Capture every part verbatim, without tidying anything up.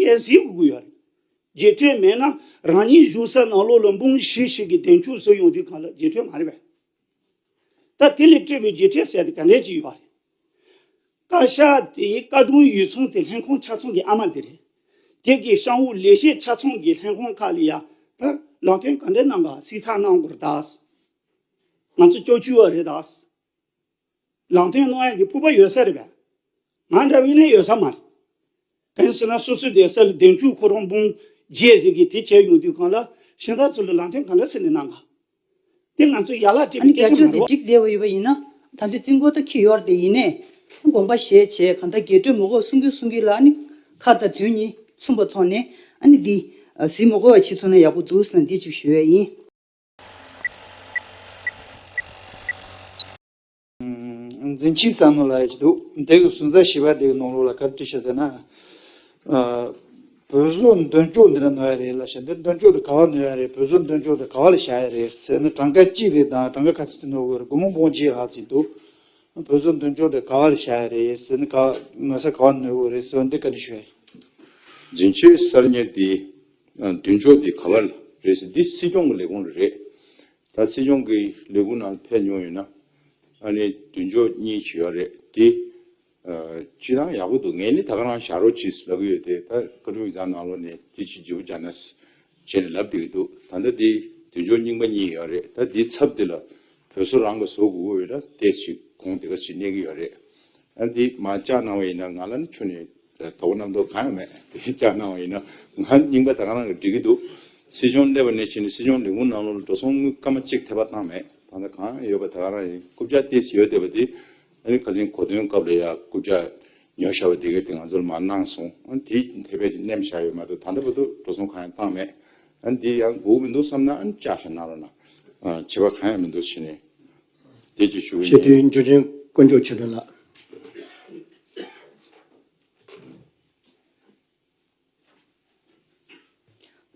ཡས་ཟིན་དགོས་ཀྱི་ཡོད་རེད། རྗེས་ཁྲིད་མེད་ན་རང་ཉིད་བཞུགས་ས་ནང་ལོགས་ལ་འབུམ་བཞི་ཞིག་གི་གདན་ཆུ་བཟོ་ཡོང་དུས་གང་ལ་རྗེས་ཁྲིད་མ་རེད་པས། ད་དེ་ལས་སྤྲད་པའི་རྗེས་ཁྲིད་ཟེར་དེ་ག་འདྲས་ཅིག་ཡོད་རེད། བཀའ་ཤག་དེའི་བཀའ་དྲུང་ཡོད་ཚང་དེ་ལྷན་ཁང་ཆ་ཚང་གི་ཨ་མ་དེ་རེད། དེ་གི་ཤང་འུ་ལས་བྱེད་ཆ་ཚང་གི་ལྷན་ཁང་ཁག་ལ་ཡ་ད་ལམ་སྟོན་ག་འདྲས་གནང་ག་གཟིགས་ཚགས་གནང་དགོས་རེད་ད། ང་ཚོ་སྐྱོ་བཅུག་པ་རེད་ད། ལམ་སྟོན་གནང་ཡག་གི་ཕུག་པ་ཡོད་ས་རེད་པས། ང་འདྲ་བོ་ཡིན་ན་ཡོད་ས་མ་རེད། གང་ཡིན་ཟེར་ན་སོ་སོའི་སྡོད་ས་ལ་གདན་ཆུ་ཁོ་རང་འབུམ་བརྒྱད་ཟིག་གིས་དེ་བྱས་ཡོང་དུས་གང་ལ་གཞན་དག་ཚོ་ལ་ལམ་སྟོན་ག་འདྲ་ཟེར་ནས་གནང་ག་དེ་ང་ཚོ་ཡ་ལག་སྤྲད་ཨ་པའི་ནི་སྐད་རྒྱ་ཆ་ཆོས་མ་དེ་རེད་བ། འགྲིག་བསྡད་པ་ཡོད་པ་ཡིན་ན་ད་ལྟའི་རྩིས་འགོ་ད་འཁྱེར་ཡོད་རེད་དེ། ཡིན་ནའི་དགོངས་པ་བཞེས་བྱས་གང་ལྟར་རྒྱས་སྤྲོས་མ་དགོས་གསུང་གི་གསུང་གི་ལ་ཨ་ནི་ཁ་དང་དོན་གཉིས་མཚུངས་པ་ཐོག་ནས་ཨ་ནི་འདི་ཟིན་མ་དགོས་པ་བྱེད་ཐུབ་ན་ཡག་པོ་འདུག་ཟེར་ན་འདི་ཅིག་ཞུ་ཡ་ཡིན། འཛིན་སྤྱིའི་བསམ་བློ་ལ་ཡ་ཅིག་འདུག་དེ་གི་ཟུར་ཟ་བཞི་པ་དེ་གི་ནང་ལོགས་ལ་ག་རེ་བྲིས་བཞག་ཟེར་ན། ཨ། བོད་བཟོ་འདོན་ཅོག་འདི་ལ་ནོར་ཡ་རེད་ལབ་ཤག་འདི་འདོན་ཅོག་དེ་ག་པར་ནོར་ཡ་རེད། བོད་བཟོ་འདོན་ཅོག་དེ་ག་པར་ལ་བཞག་ཡ་རེད་ཟེར་ན། གྲངས་ཀ་གཅིག་རེད་དང་གྲངས་ཀ་ག་ཚོད་ཅིག་ནོར་གི་ཡོད་རེད། སྒོར་མོ་འབུམ་གཅིག་ལྷག་ཅིག་འདུག་བོད་བཟོ་འདོན་ཅོག་དེ་ག་པར་ལ་བཞག་ཡ་རེད་ཟེར་ན། ག་ནོར་ས་ག་པར་ནོར་གི་ཡོད་རེད་ཟེར་བ་འདི་བཀའ་འདྲི་ཞུ་ཡ་ཡིན། འཛིན་སྤྱིའི་གསར་རྙེད་འདི་འདོན་ཅོག་འདི་ག་པར་རེད་ཟེར། འདི་སྲིད་སྐྱོང་གི་ལས་ཁུངས་ལ་རེད། ད་སྲིད་སྐྱོང་གི་ལས་ཁུངས་ནང་ཕེབས་མྱོང་ཡོད་ན་ཨ་ནི་འདོན་ཅོག་གཉིས་ཅིག་ཡོད་རེད། དེ་ཨ་སྤྱིར་བཏང་ཡག་པོ་འདུག་ངས་ནི་ད་ག་རང་བཞག་རོགས་གྱིས་ལབ་ཀྱི་ཡོད་དེ། ད་བཀའ་དྲུང་ཡིག་ཚང་ནང་ལོགས་ནས་དེ་ཅིག་བརྗེ་པོ་རྒྱག་ན་བྱས་ནས་ལབ་བསྡད་ཀྱི་འདུག་ད་ལྟ་དེ་འདོན་ཅོག་རྙིང་པ་གཉིས་ཡོད་རེད། ད་དེའི་ཚབ་དེ་ལ་བོད་བཟོ་རང་གིས་བཟོ་དགོས་ཀྱི་ཡོད་ན་ཏོག་ཙམ་གོང་དེ་ག་ཅིག་གནས་ཀྱི་ཡོད་རེད། ཨ་འདི་མར་བཅག་གནང་བ་ཡིན་ན་ང་ལ་ནི་ཁྱོན་ནས་དོགས་པ་རྣམ་རྟོག་གང་ཡང་མེད། དེ་བཅག་གནང་བ་ཡིན་ན་ང་རྙིང་པ་ད་ག་རང་གིས་འགྲིག་གི་འདུག་སྲིད་སྐྱོང་སླེབས་པ་ནས་བྱས་ནས་སྲིད་སྐྱོང་ལས་ཁུངས་ནང་ལོགས་ལ་འགྲོ་སོང་དངུལ་སྐར་མ་གཅིག་ཐེབས་པ་བཏང་མེད། ད་ལྟ་གང་ཡོད་པ་ད་ག་རང་ཡིན། རྐུབ་བཀྱག་ཏོག་ཙམ་ཡོད་བསྡད་པ་དེ་ཨ་ནི་ཁ་སང་གོ་སྟོན་སྐབས་ལ་ཡ་རྐུབ་བཀྱག་ཉོ་བཞག་པ་དེ་གས་དེ་ང་ཚོ་ལ་མར་གནང་སོང་། ཨ་ནི་དེ་ཐེབས་པ་ཅིག་མནན་བཞག་ཡོད་མ་གཏོགས་ད་ལྟ་བར་དུ་འགྲོ་སོང་གང་ཡང་བཏང་མེད། ཨ་ནི་དེ་ཡང་དགོས་མི་འདུག་བསམ་ན་ཨ་ནི་བཅག་བཞག་གནང་རོགས་གནང་། ཨ་བྱེད་པ་གང་ཡང་མི་འདུག་བྱས་ནས་དེ་ཅིག་ཞུ་གི་ཡིན། སྤྱི་འཐུས་འཇུ་ཆེན་དཀོན་མཆོག་ཆོས་སྒྲོན་ལགས།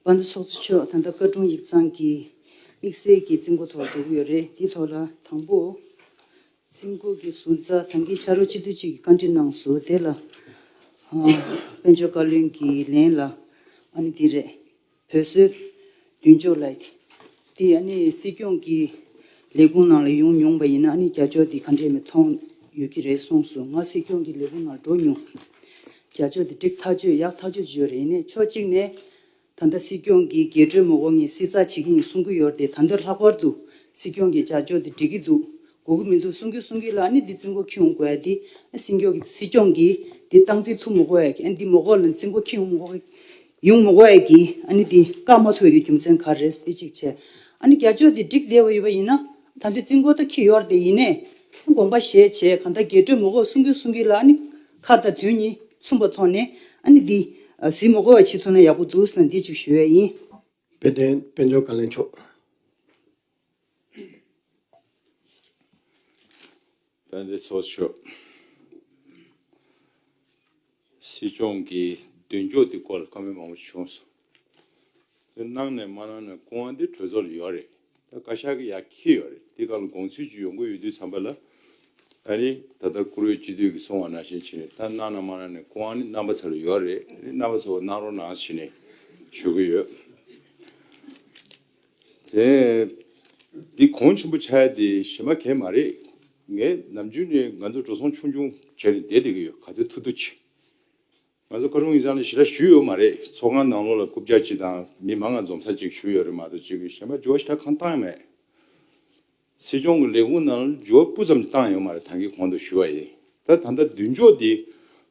དཔལ་ལྡན་ཚོགས་གཙོ་མཆོག་ད་ལྟ་བཀའ་དྲུང་ཡིག་ཚང་གི་དམིགས་བསལ་གྱི་རྩིས་འགོ་ཐོག་འགྲོ་གི་ཡོད་རེད། དེའི་ཐོག་ལ་དང་པོ་རྩིས་འགོ་གི་ཟུར་ཟ་ད་གིན་ཕྱག་རོགས་སྤྱི་འཐུས་གཅིག་གིས་བཀའ་འདྲི་གནང་སོང་། དེ་ལ་ཨ་དཔལ་འབྱོར་བཀའ་བློན་གྱི་ལན་ལ་ཨ་ནི་དེ་རེད། བོད་བཟོའི་མདུན་ཅོག་ལ་དེ་ཨ་ནི་སྲིད་སྐྱོང་གི་ལས་ཁུངས་ནང་ལ་ཡོང་མྱོང་པ་ཡིན་ན་ཨ་ནི་རྒྱ་ཕྱོགས་དེ་ག་འདྲས་མི་མཐོང་ཡོད་ཀྱི་རེད་གསུངས་སོང་། ང་སྲིད་སྐྱོང་གི་ལས་ཁུངས་ནང་འགྲོ་མྱོང་། རྒྱ་ཕྱོགས་དེ་འགྲིག་ཐག་ཆོད་ཡག་ཐག་ཆོད་ཅིག་ཡོད་རེད། ཡིན་ནའི་ཕྱོགས་གཅིག་ནས་ད་ལྟ་སྲིད་སྐྱོང་གིས་རྒྱས་སྤྲོས་མ་དགོས་ངས་སྲིད་ཚགས་བྱེད་ཀྱི་ཡིན་གསུང་གི་ཡོད་རེད་དེ། ད་ལྟ་ལྷག་པར་དུ་སྲིད་སྐྱོང་གིས་རྒྱ་ཕྱོགས་དེ་འགྲིག་གི་འདུག་དགོས་ཀྱི་མི་འདུག་གསུང་གི་གསུང་གི་ལ་ཨ་ནི་འདི་རྩིས་འགོ་འཁྱེར་ཡོང་དགོས་ཡ་དེ་ཨ་སྲིད་སྐྱོང་གིས་སྲིད་སྐྱོང་གིས་དེ་སྟངས་འཛིན་ཐུབ་མི་དགོས་ཡ་གི་ཨ་འདི་མ་དགོས་ལ་རྩིས་འགོ་འཁྱེར་ཡོང་མི་དགོས་ཡ་ཡོང་མི་དགོས་ཡ་གི་ཨ་ནི་དེ་བཀག་མ་ཐུབ་ཡ་གི་རྒྱུ་མཚན་ག་རེ་རེད་དེ་གཅིག་བྱས། ཨ་ནི་རྒྱ་ཕྱོགས་དེ་འགྲིག་བསྡད་པ་ཡོད་པ་ཡིན་ན་ད་དུང་རྩིས་འགོ་ད་འཁྱེར་ཡོད་རེད་དེ། ཡིན་ནའི་དགོངས་པ་བཞེས་བྱས་གང་ལྟར་རྒྱས་སྤྲོས་མ་དགོས་གསུང་གི་གསུང་གི་ལ་ཨ་ནི་ཁ་དང་དོན་གཉིས་མཚུངས་པ་ཐོག་ནས་ཨ་ནི་འདི་ཟིན་མ་དགོས་པ་བྱེད་ཐུབ་ན་ཡག་པོ་འདུག་ཟེར་ན་འདི་གཅིག་ཞུ་ཡ་ཡིན། དཔལ་ལྡན་དཔལ་འབྱོར་བཀའ་བློན་མཆོག་དཔལ་ལྡན་ཚོགས་གཙོ་མཆོག་སྲིད་སྐྱོང་གི་མདུན་ཅོག་དེ་སྐོར་ལ་བཀའ་མོལ་མང་པོ་བྱུང་སོང་། དེ་གནང་ནས་མ་གནང་ནས་སྐུ་དབང་དེ་གྲོས་ཚོགས་ལ་ཡོད་རེད། ད་བཀའ་ཤག་གི་ཡར་འཁྱེར་ཡོད་རེད། དེ་ག་ལ་དགོངས་ཚུལ་ཅིག་ཡོང་གི་ཡོད་དུས་ཙམ་པ་ལ་ཨ་ནི་ད་ལྟ་བཀུར་འོས་སྤྱི་འཐུས་ཀྱིས་གསུངས་པ་ནང་བཞིན་བྱས་ནས་ད་གནང་ན་མ་གནང་ནས་སྐུ་དབང་ནི་རྣམ་པ་ཚོ་ལ་ཡོད་རེད། རྣམ་པ་ཚོ་གནང་རོགས་གནང་ཞེས་ནས་ཞུ་གི་ཡོད། དེ་འདི་གོང་ཆེན་པོ་ཆགས་ཡ་དེ་གཞན་པ་གང་ཡང་མ་རེད། ངས་ནམ་རྒྱུན་ནས་ང་ཚོ་འགྲོ་སོང་ཆུང་ཆུང་བྱས་ནས་བསྡད་བསྡད་ཀྱི་ཡོད། ག་ཚོད་ཐུབ་ཐུབ་བྱས། ང་ཚོ་བཀའ་དྲུང་ཡིག་ཚང་ནས་ཞེ་དྲག་ཞུས་ཡོད་མ་རེད། ཚོགས་ཁང་ནང་ལོགས་ལ་རྐུབ་བཀྱག་གཅིག་དང་མི་མང་ང་འཛོམས་ས་གཅིག་ཞུས་ཡོད་རེད་མ་གཏོགས་གཅིག་གི་གཞན་པ་འགྱུར་བ་ཞེ་དྲག་གང་བཏང་ཡང་མེད། སྲིད་སྐྱོང་གི་ལས་ཁུངས་ནང་ལ་འགྱུར་བ་སྤུ་ཙམ་བཏང་ཡོད་མ་རེད། ད་གིན་གོང་དུ་ཞུས་པ་ཡིན། ད་ད་ལྟ་མདུན་ཅོག་འདི་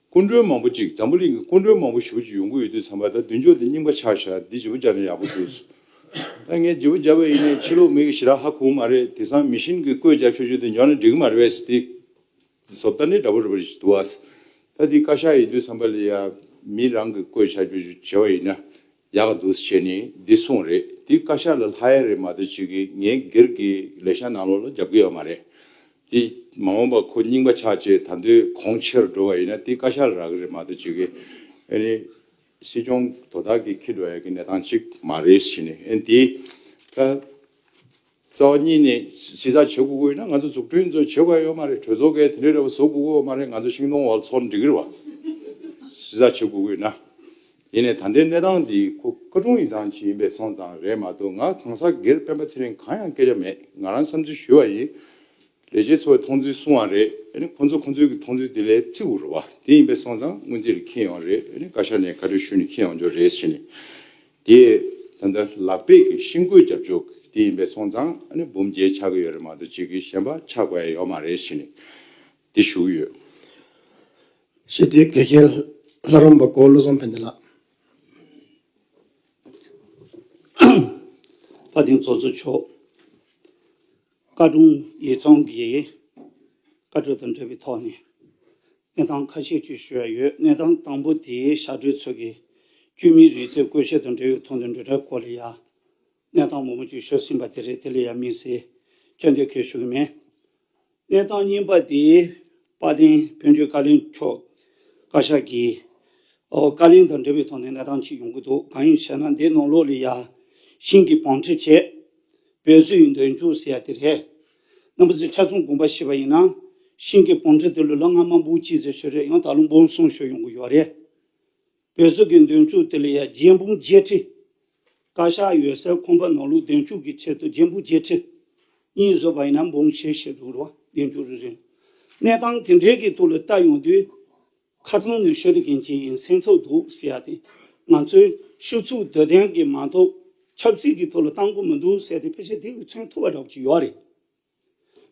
སྐུ་མགྲོན་མང་པོ་ཅིག་འཛམ་བུ་གླིང་གི་སྐུ་མགྲོན་མང་པོ་ཞེ་པོ་ཅིག་ཡོང་གི་ཡོད་དུས་ཙམ་པ་ད་མདུན་ཅོག་འདི་རྙིང་པ་ཆགས་ཤག་འདི་བརྗེ་པོ་རྒྱག་ན་ཡག་པོ་འདུག་ད་ངས་བརྗེ་པོ་བརྒྱབ་པ་ཡིན་ནའི་ཕྱི་ལོགས་མི་གིས་ཞེ་དྲག་ཧ་གོ་གི་མ་རེད། དེང་སང་མི་ཤིན་གྱིས་བཀོད་རྒྱག་ཆོག་ཆོག་དེ་ཉོ་ན་འགྲིག་གི་མ་རེད་པས་ཟེར་ཏེ། བཟོ་ལྟ་ནི་འདྲ་པོ་འདྲ་པོ་ཞིག་འདུག་ཨ། ད་འདི་བཀའ་ཤག་ཡིན་དུས་ཙམ་པ་ལ་ཡ་མི་རང་གི་བཀོད་བྱ་རྒྱུ་བྱས་པ་ཡིན་ན་ཡག་ག་འདུག་ཟེར་བྱས་ནས་འདི་གསུངས་རེད། འདི་བཀའ་ཤག་ལ་ལྷག་ཡ་རེད་མ་གཏོགས་ཅིག་གིས་ངའི་སྒེར་གྱི་ལས་ཤག་ནང་ལོགས་ལ་རྒྱབ་ཀྱི་ཡོད་མ་རེད། འདི་མ་འོངས་པ་ཁོ་རྙིང་པ་ཆགས་བྱས་ད་དུང་གོང་ཆེ་རུ་འགྲོ་བ་ཡིན་ན་འདི་བཀའ་ཤག་ལ་རག་གི་རེད་མ་གཏོགས་ཅིག་གིས་ཨ་ནི་སྲིད་སྐྱོང་དོ་བདག་གིས་འཁྱེར་འགྲོ་ཡ་གི་གནས་སྟངས་ཅིག་མ་རེད་ཟེར་ནས། ཨ་ནི་འདི་ད། རྩ་བ་ཉིད་ནས་གཟིགས་ཚགས་བྱེད་དགོས་ཀྱི་ཡོད་ན་ང་ཚོ་འཛུགས་སྐྲུན་ཚོ་བྱེད་དགོས་ཡོད་མ་རེད། གྲོས་ཚོགས་ཀྱིས་དེ་འདྲའི་འདྲ་པོ་བཟོ་དགོས་ཀྱི་ཡོད་མ་རེད། ང་ཚོ་ཤིང་སྡོང་འོག་ཚོགས་ན་འགྲིག་གི་རེད་བ། གཟིགས་ཚགས་བྱེད་དགོས་ཀྱི་ཡོད་ན། ཡིན་ནའི་ད་ལྟའི་གནས་སྟངས་འདི་ཁོ་བཀའ་དྲུང་ཡིག་ཚང་ཅིག་ཡིན་པས་སོང་ཙང་རེད་མ་གཏོགས། ང་གང་ཟག་སྒེར་སྤེན་པ་ཚེ་རིང་གང་ཡང་སྐད་ཆ་མེད། ང་རང་བསམ་ཚུལ་ཞུས་པ་ཡིན། ལས་བྱེད་ཚོའི་མཐོང་ཚུལ་གསུང་བ་རེད། ཨ་ནི་ཁོང་ཚོ་ཁོང་ཚོའི་གི་མཐོང་ཚུལ་དེ་ལས་བརྩི་དགོས་རེད་བ། དེ་ཡིན་པས་སོང་ཙང་སྔོན་རྩིས་ལ་འཁྱེར་ཡོང་རེད། ཨ་ནི་བཀའ་ཤག་ནས་བཀའ་འཁྲོལ་ཞུས་ནས་འཁྱེར་ཡོང་རྒྱུ་རེད་ཟེར་ནས། དེ་ད་ལྟ་ལག་པས་ཀྱི་ཤིང་བརྐོས་རྒྱབ་ཕྱོགས་དེ་ཡིན་པས་སོང་ཙང་། ཨ་ནི་འབུམ་བརྒྱད་ཆགས་ཀྱི་ཡོད་རེད་མ་གཏོགས་ཅིག་གི་གཞན་པ་ཆགས་དགོས་ཡ་ཡོད་མ་རེད་ཟེར་ནས་དེ་ཞུ་གི་ཡོད། ཞེས་དེ་དགེ་བཤེས་ལྷ་རམས་པ་གོ་བློ་བཟང་ཕན་བདེ་ལགས། དཔལ་ལྡན་ཚོགས་གཙོ་མཆོག་བཀའ་དྲུང་ཡིག་ཚང་གི་བཀའ་འཁྲོལ་དང་འབྲེལ་བའི་ཐོག་ནས་གནས་སྟངས་ཁ་ཤས་ཅིག་ཞུ་ཡ་ཡོད། གནས་སྟངས་དང་པོ་དེ་ཤར་སྒྲོལ་མཚོ་གི་བཅོས་མིན་རིག་རྩལ་བཀོལ་སྤྱོད་དང་འབྲེལ་བའི་ཐོག་ནས་འབྲེལ་བ་སྐོར་ལ་ཡ་གནས་སྟངས་མང་པོ་ཅིག་ཤོད་ཟིན་པ་དེ་རེད། དེ་ལ་ཡ་དམིགས་བསལ་སྐྱོན་འདོན་གལ་ཞུ་གི་མེད། གནས་སྟངས་གཉིས་པ་དེ་དཔལ་ལྡན་དཔལ་འབྱོར་བཀའ་བློན་མཆོག་བཀའ་ཤག་གི་ཨོ་བཀའ་ལན་དང་འབྲེལ་བའི་ཐོག་ནས་གནས་སྟངས་ཅིག་ཡོང་གི་འདུག་གང་ཡིན་ཟེར་ན། འདི་ནང་ལོགས་ལ་ཡ་ཤིང་གི་བང་ཁྲི་བྱས། བོད་བཟོ་ཡི་མདུན་ཅུང་ཟེར་ཡ་དེ་རེད། རྣམ་པ་ཚོས་ཆ་ཚང་དགོངས་པ་ཞུས་པ་ཡིན་ན། ཤིང་གི་བང་ཁྲི་དེ་ལ་ལོ་སྔ་མ་འབུམ་གཅིག་ཙམ་ཞིག་རེད། ཡང་ད་ལོ་འབུམ་གསུམ་ཞིག་ཡོང་གི་ཡོད་རེད། བོད་བཟོ་གི་མདུན་ཅུང་དེ་ལ་ཡ་རྒྱན་འབུམ་བརྒྱད་ཁྲི། བཀའ་ཤག་ཡོད་སའི་ཁང་པ་ནང་ལོགས་མདུན་ཅུང་གི་ཆེད་དུ་རྒྱན་འབུམ་བརྒྱད་ཁྲི། གཉིས་བཟོས་པ་ཡིན་ན་འབུམ་བཞི་ཞིག་འགྲོ་རོགས། མདུན་ཅུང་རེ་རེ། གནས་སྟངས་དེ་འདྲའི་གི་ཐོག་ལ་ལྟ་ཡོང་དུས། ཁ་ཚང་ནས་ཤོད་དེ་གན་ཅིག་ཡིན་སེམས་ཚོར་འདུག་ཟེར་ཡ་དེ། ང་ཚོའི་ཤུགས་ཚུགས་འདོད་ལྡན་གྱི་མ་གཏོགས་ཆབ་སྲིད་ཀྱི་ཐོག་ལ་གཏང་དགོས་མི་འདུག་ཟེར་ཏེ་ཕལ་ཆེར་དེ་གི་མཚོན་ཐུབ་པ་འདྲ་པོ་ཅིག་ཡོད་རེད།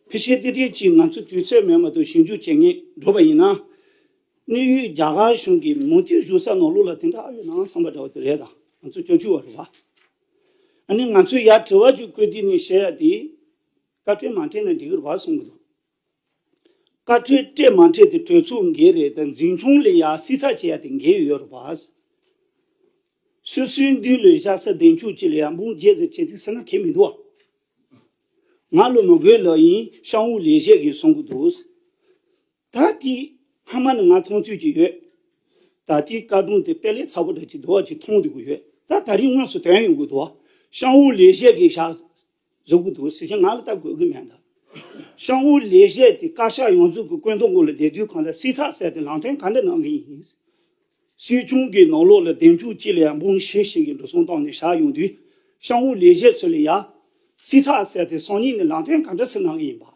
ཕལ་ཆེར་དེ་འདྲའི་ཅིག་ང་ཚོ་དུས་ཚོད་མེད་མ་གཏོགས་ཞིབ་འཇུག་བྱེད་མཁན་འགྲོ་བ་ཡིན་ན། གནས་ཡུལ་རྒྱ་གར་གཞུང་གི་མུ་མཐུད་བཞུགས་ས་ནང་ལོགས་ལ་དེ་འདྲ་ཨ་ཡོད་ན་བསམ་པ་འདྲ་པོ་དེ་རེད། ད་ང་ཚོ་སྐྱོ་སྐྱོ་བ་རེད་བ། ཨ་ནི་ང་ཚོས་ཡར་དྲི་བ་ཅིག་བཀོད་དུས་ནས་བཤད་ཡ་དེ། བཀའ་འཁྲོལ་མ་འཁྲོལ་ན་འགྲིག་གི་རེད་བ་གསུང་གི་འདུག་བཀའ་འཁྲོལ་སྤྲད་མ་འཁྲོལ་དེ་གྲོས་ཚོགས་འགན་རེད་དང་། འཛིན་སྐྱོང་ལ་ཡ་སྲིད་ཚགས་བྱེད་ཡ་དེ་འགན་ཡོད་རེད་བ། སོ་སོའི་མདུན་ལ་བཞག་ས་མདུན་ཅུང་གཅིག་ལ་ཡ་འབུམ་བརྒྱད་ཙམ་བྱེད་དུས་ཟེར་ན་ཁེལ་མི་འདུག་བ། ང་ལོ་མི་དགོས་ལབ་ཡིན། ཤང་འུ་ལས་བྱེད་ཀྱིས་གསུང་གི་འདུག་ད་དེ་སྔ་མ་ནས་ང་མཐོང་ཚུལ་ཅིག་ཡོད། ད་ལྟའི་བཀའ་དྲུང་དེ་དཔེ་ལས་ཚ་པོ་འདྲ་ཅིག་འདུག་བ་ཅིག་མཐོང་བསྡད་ཀྱི་ཡོད། ད་ད་རིང་དངོས་སུ་ཐོན་ཡོང་གི་འདུག་བ། ཤང་འུ་ལས་བྱེད་ཀྱིས་བཞག་བཟོ་གི་འདུག་ཟེར་ཞིང་ང་ལ་ལྟ་དགོས་ཀྱི་མེད་ད། ཤང་འུ་ལས་བྱེད་དེ་བཀའ་ཤག་ཡོངས་རྫོགས་ཀྱི་བཀོད་འདོམས་འོག་ལ་བསྡད་དུས་གང་ལ་སྲིད་ཚགས་ཟེར་དེ་ལམ་སྟོན་ག་འདྲ་གནང་གི་ཡིན། སྲིད་སྐྱོང་གི་ནང་ལོགས་ལ་མདུན་ཅུང་གཅིག་ལ་ཡང་འབུམ་བཞི་ཞིག་གི་འགྲོ་སོང་བཏང་ནས་བཞག་ཡོང་དུས། ཤང་འུ་ལས་བྱེད་ཚོ་ལ་ཡ། སྲིད་ཚགས་ཟེར་དེ་སང་ཉིན་ནས་ལམ་སྟོན་ག་འདྲ་སེ་གནང་གི་ཡིན་པ།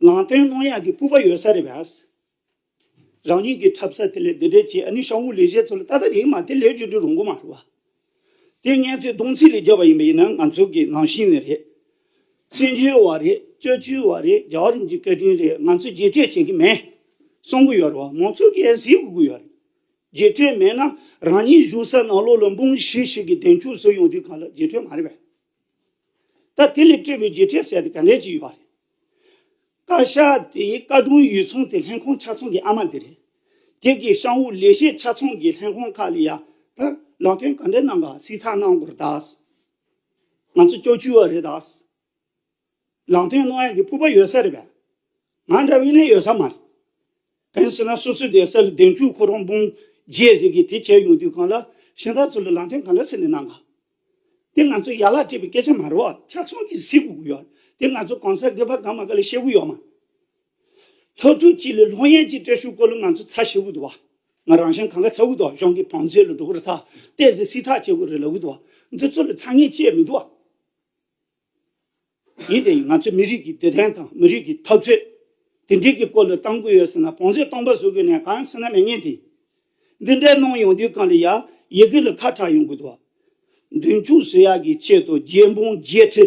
ལམ་སྟོན་གནང་ཡག་གི་སྤོབས་པ་ཡོད་ས་རེད་པས། རང་ཉིད་ཀྱི་འཁྲབ་ས་དེ་ལས་འདི་འདྲས་ཀྱིས་ཨ་ནི་ཤང་འུ་ལས་བྱེད་ཚོ་ལ་ཏག་ཏག་དེ་མ་དེ་ལས་རྒྱུ་འབྲས་རུང་གོ་མ་རེད་བ། དེ་ངས་ཚོས་གདོང་ཚིག་ལས་བརྒྱབ་པ་ཡིན་པ་ཡིན་ན་ང་ཚོ་གི་ནང་བཞིན་ནས་རེད། བཙན་བྱོལ་བ་རེད། སྤྱི་སྤྱོད་བ་རེད། རྒྱལ་བ་རིན་པོ་ཆེའི་བཀའ་དྲིན་རེད། ང་ཚོས་རྗེས་ཁྲིད་བྱེད་ཀྱི་མེད། གསུང་གི་ཡོད་རེད་བ། མང་ཚོགས་ཀྱིས་ཡང་གཟིགས་དགོས་ཀྱི་ཡོད་རེད། རྗེས་ཁྲིད་མེད་ན་རང་ཉིད་བཞུགས་ས་ནང་ལོགས་ལ་འབུམ་བཞི་ཞིག་གི་མདུན་ཅུང་བཟོ་ཡོང་དུས་གང་ལ་རྗེས་ཁྲིད་མ་རེད་པས། ད་དེ་ལས་སྤྲད་པའི་རྗེས་ཁྲིད་ཟེར་དེ་ག་འདྲས་ཅིག་ཡོད་རེད། བཀའ་ཤག་དེའི་བཀའ་དྲུང་ཡིག་ཚང་དེ་ལྷན་ཁང་ཆ་ཚང་གི་ཨ་མ་དེ་རེད། དེ་གི་ཤང་འུ་ལས་བྱེད་ཆ་ཚང་གི་ལྷན་ཁང་ཁག་ལ་ཡ། ད་ལམ་སྟོན་ག་འདྲས་གནང་ག་སྲིད་ཚགས་གནང་དགོས་རེད་ད། ང་ཚོ་སྐྱོ་སྐྱོ་བ་རེད་ད། ལམ་སྟོན་གནང་ཡག་གི་སྤོབས་པ་ཡོད་ས་རེད་པས། ང་འདྲ་བའི་ནས་ཡོད་ས་མ་རེད། གང་ཟེར་ན་སོ་སོའི་བསྡད་ས་ལ་མདུན་ཅུང་ཁོ་རང་འབུམ་བརྒྱད་ཟིག་གིས་དེ་བྱས་ཡོང་དུས་གང་ལ་གཞན་དག་ཚོ་ལ་ལམ་སྟོན་གང་འདྲ་ཟེར་ནས་གནང་ག་དེ་ང་ཚོ་ཡ་ལ་སྤྲད་པའི་སྐད་ཆ་མ་རེད་བ། ཆ་ཚང་གིས་གཟིགས་དགོས་ཀྱི་ཡོད། དེ་ང་ཚོ་གང་ཟག་སྒེར་པ་གང་མ་ག་ལ་བཤད་དགོས་ཡོད་མ། སློབ་ཕྲུག་གཅིག་ལ་སློབ་ཡོན་གཅིག་སྤྲད་ཤུགས་སྐོར་ལ་ང་ཚོ་ཚ་ཤེས་དགོས་འདུག་བ། ང་རང་གཞན་གང་ག་ཚ་དགོས་འདུག་གཞུང་གི་བང་མཛོད་ལ་འགྲོ་གི་རེད་ད། ཏོག་ཙམ་སྲིད་ཐག་བཅད་དགོས་རེད་ལབ་གི་འདུག་འདི་ཚོ་ལ་ཚ་ངེས་ཅི་ཡང་མི་འདུག་བ། ཡིན་ཏེ་ང་ཚོའི་མི་རིགས་ཀྱི་བདེ་དོན་དང་མི་རིགས་ཀྱི་འཐབ་རྩོད་དེ་འདྲའི་གི་སྐོར་ལ་གཏང་དགོས་ཡོད་ཟེར་ན། བང་མཛོད་སྟོང་པ་བཟོ་དགོས་ནས་གང་ཟེར་ན་མེད་ངེས་དེ། འདི་འདྲའི་གནང་ཡོང་དུས་གང་ལ་ཡ་ཡི་གེ་ལ་ཁ་གྲག་ཡོང་དགོས་འདུག་བ། མདུན་ཅུང་བཟོ་ཡག་གི་ཆེད་དུ་རྒྱན་འབུམ་བརྒྱད་ཁྲི།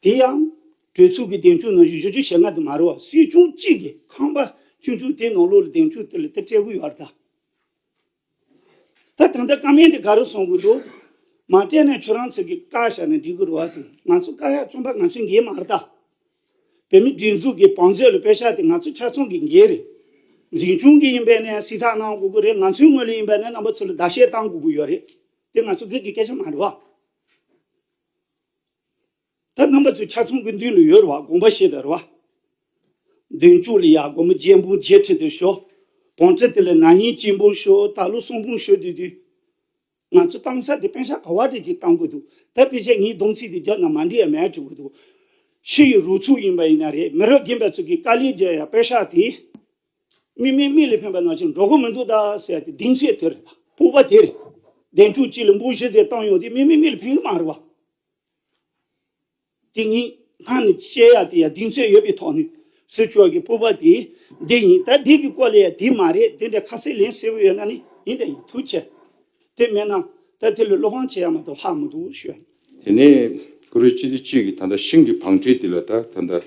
དེ་ཡང་གྲོས་ཚོགས་ཀྱི་འདེམས་ཤོག་ནང་བཞིན་བཞི་བཅུ་ཞེ་ལྔ་དེ་མ་རེད་བ། སྲིད་སྐྱོང་གཅིག་གི་ཁང་པ་ཆུང་ཆུང་དེའི་ནང་ལོགས་ལ་འདེམས་ཤོག་དེ་ལ་དེ་སྤྲད་དགོས་ཡོད་རེད་ད། ད་ད་ལྟ་བཀའ་མོལ་འདི་ག་རེ་གསུང་གི་འདུག་མ་སྤྲད་ན་ཁྱོད་རང་ཚོ་གི་བཀའ་བཞག་ན་འགྲིག་གི་རེད་བ་ཟེར། ང་ཚོ་བཀའ་ཡག་བཙོང་པ་ང་ཚོའི་འགན་མ་རེད་ད། བོད་མི་སྒྲིག་འཛུགས་ཀྱི་བང་མཛོད་ལ་པེ་ཤག་དེ་ང་ཚོ་ཆ་ཚང་གི་འགན་རེད། འཛིན་སྐྱོང་གི་ཡིན་པས་ནས་སྲིད་ཐག་གནང་དགོས་ཀྱི་རེད། ང་ཚོའི་ངོས་ལ་ཡིན་པས་ནས་རྣམ་པ་ཚོ་ལ་བརྡ་ཤེས་བཏང་དགོས་ཀྱི་ཡོད་རེད། དེ་ང་ཚོ་སྒེར་གྱི་སྐད་ཆ་མ་རེད་བ། ད་རྣམ་པ་ཚོའི་ཆ་ཚང་གི་མདུན་ལ་ཡོད་རེད་བ། དགོངས་པ་བཞེས་དང་རེད་བ། མདུན་ཅུང་ལ་ཡ་སྒོར་མོ་བརྒྱད་འབུམ་བརྒྱད་ཁྲི་དེ་ཤོག་བང་ཁྲི་དེ་ལ་ན་ནིང་གཅིག་འབུམ་ཤོག་ད་ལོ་གསུམ་འབུམ་ཤོག་དུས་དུས། ང་ཚོ་བཏང་ས་དེ་པེ་ཤག་ག་བ་རེ་ཅིག་བཏང་དགོས་འདུག་ད་ཕལ་ཆེར་ངའི་གདོང་ཚིག་དེ་རྒྱབ་ན་མ་འགྲིག་ཡ་མེད་དྲི་དགོས་འདུག་ཕྱི་ཡི་རོགས་ཚོགས་ཡིན་པ་ཡིན་ན་རེད། མི་རབས་རྒན་པ་ཚོ་གི་དཀའ་ལས་རྒྱག་ཡ་པེ་ཤག་དེ། མི་མི་མི་ལ་ཕན་པ་ནང་བཞིན་འགྲོ་གི་མི་འདུག་ད་ཟེར་ཏེ་གདེང་ཚོད་དེ་རེད། ད་སྤོབས་པ་དེ་རེད། གདན་ཕྲུག་གཅིག་ལ་འབུམ་བཞི་ཙམ་བཏང་ཡོང་དུས་མི་མི་མི་ལ་ཕན་གི་མ་རེད་བ། དེ་ངས་སྔ་ནས་བཤད་ཡ་དེ་ཡ་གདེང་ཚོད་ཡོད་པའི་ཐོག་ནས་ཟེར་ཆོག་གི་སྤོབས་པ་དེ་འདི་ཡིན། ད་འདི་གི་སྐོར་ལ་ཡ་དེ་མ་རེད། དེ་འདྲ་ཁ་གསལ་ལན་གསལ་པོ་ཡོད་ན་ནི་ཡིན། ད་ཡིན་ཐུགས་ཆེ། དེ་མེད་ན་ད་དེ་ལ་བློ་ཕམ་བྱེད་ཡ་མ་གཏོགས་ལྷག་མི་འདུག་ཞུ་ཡ་ཡིན། དེ་ནས་ཀུ་རེ་སྤྱི་འཐུས་གཅིག་གིས་ད་ལྟ་ཤིང་གི་བང་ཁྲི་འདི་ལ་ད་ད་ལྟ་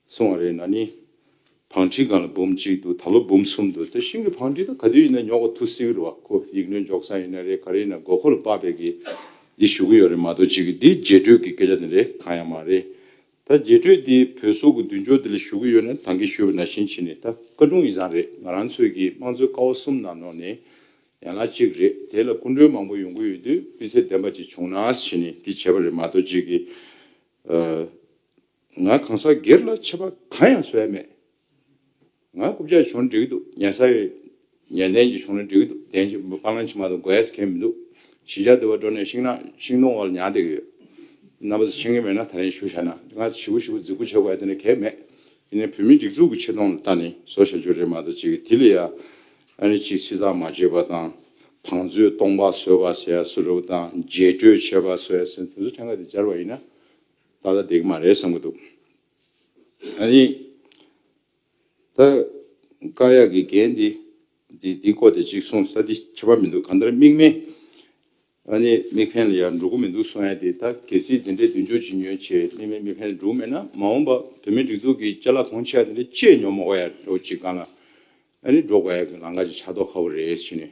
སོང་བ་རེད་ན་ནི། བང་ཁྲི་སྒང་ལ་འབུམ་གཅིག་འདུག་ད་ལོ་འབུམ་གསུམ་འདུག་དེ་ཤིང་གི་བང་ཁྲི་ད་ག་དུས་ཡིན་ན་ཉོ་ག་ཐུག་སྲིད་ཀྱི་རེད་བ། ཁོ་ཡིག་སྣོད་འཇོག་ས་ཡིན་ན་རེད། ག་རེ་ཡིན་ན་དགོས་མཁོ་ལ་དཔག་པའི་གི་འདི་ཞུ་གི་ཡོད་རེད་མ་གཏོགས་ཅིག་གི་འདི་རྗེས་སྤྲོད་ཀྱི་སྐད་ཆ་དེ་འདྲ་གང་ཡང་མ་རེད། ད་རྗེས་སྤྲོད་འདི་བོད་སོག་གི་མདུན་ཅོག་འདི་ལ་ཞུ་གི་ཡོད་ན་ད་གིན་ཞུས་པ་ནང་བཞིན་བྱས་ནས་ད་བཀའ་དྲུང་ཡིག་ཚང་རེད། ང་རང་ཚོའི་གི་དམངས་གཙོའི་ཀ་བ་གསུམ་ནང་ནང་ནས་ཡན་ལག་གཅིག་རེད། དེ་ལ་སྐུ་མགྲོན་མང་པོ་ཡོང་གི་ཡོད་དུས་སྤུས་ཚད་ལྡན་པ་ཅིག་བྱུང་ན་བྱས་ནས་འདི་བྱས་པ་རེད་མ་གཏོགས་ཅིག་གི་ང་གང་ཟག་སྒེར་ལ་ཆད་པ་གང་ཡང་བཟོ་ཡ་མེད། ང་རྐུབ་ཀྱག་བྱུང་ན་འགྲིག་གི་འདུག་ཉལ་ས་ཡོད། ཉལ་གདན་ཅིག་བྱུང་ན་འགྲིག་གི་འདུག་གདན་ཅིག་སྤང་བླང་ཅིག་མ་གཏོགས་དགོས་ཡ་ཟེར་མཁན་མི་འདུག་གཞིས་ཆགས་འདི་བར་འགྲོ་ནས་ཤིང་ནགས་ཤིང་སྡོང་བར་ཉལ་བསྡད་ཀྱི་ཡོད། རྣམ་པ་ཚོ་མཁྱེན་གྱི་མེད་ན་ད་རིང་ཞུ་བྱས་ན་ང་ཞེ་པོ་ཞེ་པོ་རྫིག་པོ་བྱེད་དགོས་ཡ་དེ་འདྲ་གང་ཡང་མེད། ཡིན་ནའི་བོད་མིའི་སྒྲིག་འཛུགས་ཀྱི་ཆེ་མཐོང་ལ་ལྟ་ནས་བཟོ་བྱ་རྒྱུ་རེད་མ་གཏོགས་ཅིག་གི་དེ་ལ་ཡ་ཨ་ནི་ཅིག་སྲིད་ཚགས་མ་བྱེད་པ་དང་། བང་མཛོད་སྟོང་པ་བཟོས་པ་ཟེར་ཡ་སུ་རུ་དང་རྗེས་སྤྲོད་བྱས་པ་བཟོ་ཡ་ཟེར་དེ་ཚོ་ཕྲན་ཁ་དེ་སྦྱར་བ་ཡིན་ན་ཏག་ཏག་བསྡད་ཀྱི་མ་རེད་བསམ་གྱི་འདུག་ཨ་ནི། ད་བཀག་ཡག་གི་འགན་འདི་འདི་འདི་སྐོར་དེ་གཅིག་གསུངས་ས་འདི་ཁྱད་པར་མི་འདུག་གང་ལྟར་དམིགས་མེད་ཨ་ནི་དམིགས་འབེན་ལ་ཡང་འགྲོ་གི་མི་འདུག་གསུང་ཡ་དེ་ད་གལ་སྲིད་འདི་འདྲའི་མདུན་ཅོག་ཅིག་ཉོས་བྱས་དམིགས་མེད་དམིགས་འབེན་ལ་འགྲོ་གི་མེད་ན་མ་འོངས་པ་བོད་མིའི་སྒྲིག་འཛུགས་ཀྱི་ཅ་ལག་གང་ཆེ་བ་དེ་འདྲ་ཅེས་ཉོ་མ་དགོས་ཡ་འགྲོ་གཅིག་སྒང་ལ་ཨ་ནི་འགྲོ་དགོས་ཡ་གི་ལམ་ཁ་ཅིག་ཆགས་མདོག་ཁ་པོ་རེད་ཟེར་ནས་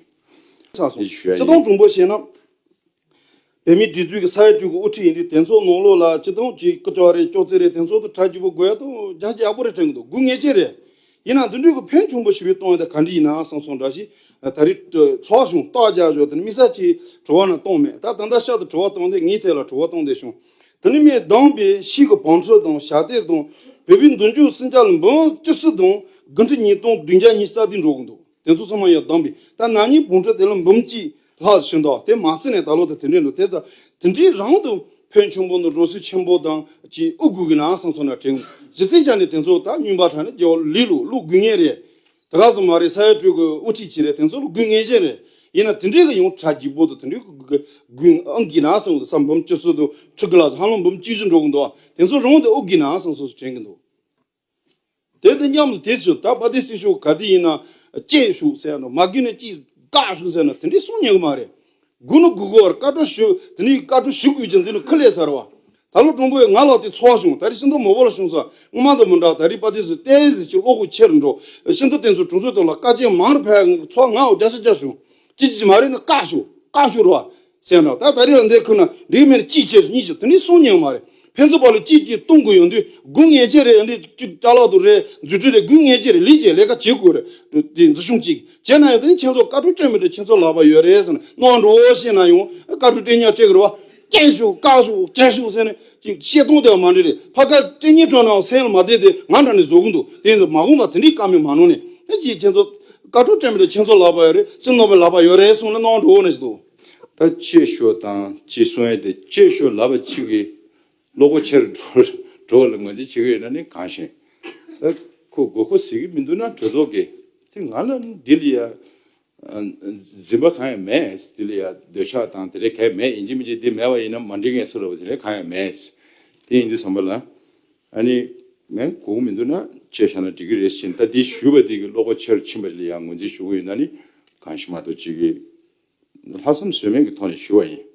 ཆགས་སོང་། དེ་ཞུ་ཡ་སྤྱི་ཡིན། སྟོང་དྲང་པོ་བཤད་ན། བོད་མིའི་སྒྲིག་འཛུགས་ཀྱི་ས་ཡ་དྲུག་གི་དབུ་ཁྲིད་ཡིན་དུས་དེ་ཚོ་ནང་ལོགས་ལ་སྤྱི་བཏང་གི་སྐུ་ཅག་རེད་ཅོག་ཙེ་རེད་དེ་ཚོ་དང་གྲ་རྒྱས་པོ་དགོས་ཡ་དང་རྒྱ་ཆེ་ཡག་པོ་རེད་དྲན་གི་འདུག་དགོས་ངེས་ཅན་རེད། ཡིན་ན་འདི་འདྲའི་གི་ཕན་ཆུང་པོ་ཞིག་བའི་གཏོང་ཡ་ད་ག་འདྲ་ཡིན་ན་བསམ་སོང་འདྲ་ཞིག་ད་རེས་ཚོགས་བྱུང་རྟགས་རྒྱག་བཞག་དེ་ནི་དམིགས་བསལ་གྱི་དྲི་བ་ན་གཏོང་མེད། ད་ད་ལྟ་ཤག་ཏུ་དྲི་བ་གཏོང་དེ་ངའི་ཐད་ལ་དྲི་བ་གཏོང་བསྡད་བྱུང་། དེ་ནི་མི་བདམས་པའི་ཤིག་གི་བང་ཁྲི་དང་བྱ་དེར་དང་བོད་པའི་མདུན་ཅོག་སྲིན་བྱ་ལ་འབུམ་བཅུ་གསུམ་དང་དགུ་ཁྲི་ཉིས་སྟོང་བདུན་བརྒྱ་ཉི་ཤུ་རྩ་བདུན་འགྲོ་གི་འདུག་དེ་ཚོ་ཚང་མ་ཡང་བདམས་པས་ད་ན་ནིང་བང་ཁྲི་དེ་ལ་འབུམ་གཅིག་ལྷག་ཕྱིན་དོགས་དེ་མ་ཚད་ནས་ད་ལོ་དེ་དེ་འདྲས་འདུག་དེ་ཙང་དེ་འདྲའི་རང་དུ་ཕན་ཆུང་པོ་འདུག་འགྲོ་སྲིད་ཆེན་པོ་དང་ཅིག་ཨུ་དགོས་ཀྱི་ན་བསམ་སོང་ན་དྲན། གཞི་རྩའི་ཆ་ནས་དེ་ཚོ་ད་སྨྱོན་པ་དྲག་ནས་རྒྱལ་བ་ལི་ལུ་ལུག་དགོས་ངེས་རེད། དེ་ག་ཙམ་མ་རེད་ས་ཡ་དྲུག་གི་དབུ་ཁྲིད་ཅིག་རེད་དེ་ཚོ་ལ་དགོས་ངེས་ཅན་རེད། ཡིན་ན་དེ་འདྲས་ཀྱི་ཡོང་གྲ་རྒྱས་པོ་དང་དེ་འདྲས་ཀྱི་དགོས་ཨང་གི་ན་བསམ་ས་འབུམ་བཅུ་གསུམ་དང་ཁྲི་དགུ་ལ་ཧ་ལམ་འབུམ་བཅུ་བཞི་འགྲོ་གི་འདུག་དེ་ཚོ་རང་དུ་ཨུ་གི་ན་བསམ་སོང་དྲན་གི་འདུག་དེ་དང་མཉམ་དུ་དེ་ཚོ་ད་པ་ཏི་སི་ཤོག་ག་དེ་ཡིན་ན་ཅེས་ཤོག་ཟེར་ན་མ་གི་ནས་ཅིག་བཀག་ཤོག་ཟེར་ན་དེ་འདྲའི་གསུང་ཉན་གི་མ་རེད། དགོས་ནི་དགོས་དགོས་བར་བཀའ་འཁྲོལ་ཞུ་དེ་ནི་བཀའ་འཁྲོལ་ཞུ་དགོས་ཀྱི་འདི་ནི་ཁུ་ལས་ཚར་བ། ད་ལོ་གྲོང་པོའི་ང་ལག་དེ་ཚོགས་བྱུང་ད་རེས་ཤིན་ཏུ་མོ་བོ་ལ་བྱུང་ས་སྔོན་མ་དང་མི་འདྲ་ད་རེས་པ་དེ་ཚོ་ཏན་ཟིག་ཅིག་བློ་ཁོག་ཆེར་འགྲོ་ཤིན་ཏུ་དེ་ཚོ་གྲོང་ཚོའི་ཐོག་ལ་བཀའ་ཆད་མང་རུ་ཕེབས་ཚོགས་ང་འོ་བརྒྱ་ཆ་བརྒྱ་བྱུང་ཅི་ཅི་ཅི་མ་རེད་ན་བཀག་ཤོག་བཀག་ཤོག་རོ་བ་ཟེར་འདྲ་ད་ད་རེས་ལ་འདས་ཁུ་ན་འགྲིག་མེད་ཅི་བྱས་སུ་གཉིས་ཀྱི་དེ་ནི་གསུང་ཉན་མ་རེད། ཕན་ཚུན་བར་ལ་གཅིག་གཅིག་གཏོང་དགོས་ཡོང་དུས་དགོས་ངེས་ཅན་རེད། འདི་གཅིག་ཅ་ལག་ཏུ་རེད་འཛུལ་ཁྲིད་རེད་དགོས་ངེས་ཅན་རེད། ལས་ཀྱི་ལས་ཀ་བྱེད་དགོས་རེད། དེ་འཛུལ་ཤོང་གཅིག་བྱས་ན་ཡང་དེ་ནི་ཁྱེད་ཚོ་བཀའ་འཁྲོལ་སྤྲད་མི་འདྲ་ཁྱེད་ཚོ་ལག་པ་ཡོད་རེད་ཟེར་ན་གནང་འགྲོ་ཞེས་ན་ཡང་བཀའ་འཁྲོལ་སྤྲད་ཉག་སྤྲད་དགོས་རེད་བ། སྐྱེལ་ཤོག་བཀག་ཤོག་སྐྱེལ་ཤོག་ཟེར་ནས་ཅིག་བཤད་སྟངས་དེ་བ་མ་འདྲ་རེད། ཕ་ག་སྤྲད་ཉག་སྤྲོད་ནའང་སེམས་ལ་མ་བསྡད་དེ་ང་འདྲ་ནས་བཟོ་གི་འདུག་དེ་ཡིན་དུ་མ་དགོངས་པ་དེ་འདྲའི་བཀའ་མོལ་མ་གནང་ནས་ཨེ་ཅིག་ཁྱེད་ཚོ་བཀའ་འཁྲོལ་སྤྲད་མི་འདྲ་ཁྱེད་ཚོ་ལག་པ་ཡོད་རེད་སྤྱི་ནོར་བའི་ལག་པ་ཡོད་རེད་གསུངས་ནས་གནང་འགྲོ་འོ་ནས་ཞིག་འདུག་ད་སྐྱེལ་ཤོག་དང་ཅིག་གསུང་ཡས་དེ་སྐྱེལ་ཤོག་ལབ་པ་གཅིག་གིས། བློ་ཁོག་ཆེར་འགྲོ་འགྲོ་བ་ལ་ངོས་འཛིན་བྱེད་ཀྱི་ཡོད་ན་ནི་གང་ཞིང་། ད་ཁོ་དགོས་མཁོ་ཟེར་གྱི་མི་འདུག་ན་གྲོས་ཚོགས་ཀྱིས་ཚེ་ང་ལ་ནི་འདི་ལ་ཡ་འཛིན་པ་གང་ཡང་མེད། འདི་ལ་ཡ་འདོད་ཆགས་དང་དེ་འདྲ་གང་ཡང་མེད། ཡིན་གཅིག་མིན་གཅིག་འདི་མེད་པ་ཡིན་ན་མ་འགྲིག་ངེས་སུ་ལབ་པ་དེ་འདྲ་གང་ཡང་མེད། དེ་ཡིན་དུས་བསམ་པ་ལ་ཨ་ནི་ངས་དགོས་མཁོ་མི་འདུག་ན་བཅད་བཞག་ན་འགྲིག་གི་རེད་ཟེར་ད་འདི་ཞུས་པ་འདི་གི་བློ་ཁོག་ཆེར་ཕྱིན་པ་ལ་ཡང་ངོས་འཛིན་ཞུ་གི་ཡོད་ན་ནི་གང་ཞིག་མ་གཏོགས་ཅིག་གི་ལྷག་བསམ་ཟོལ་མེད་ཀྱི་ཐོག་ནས་ཞུ་བ་ཡིན།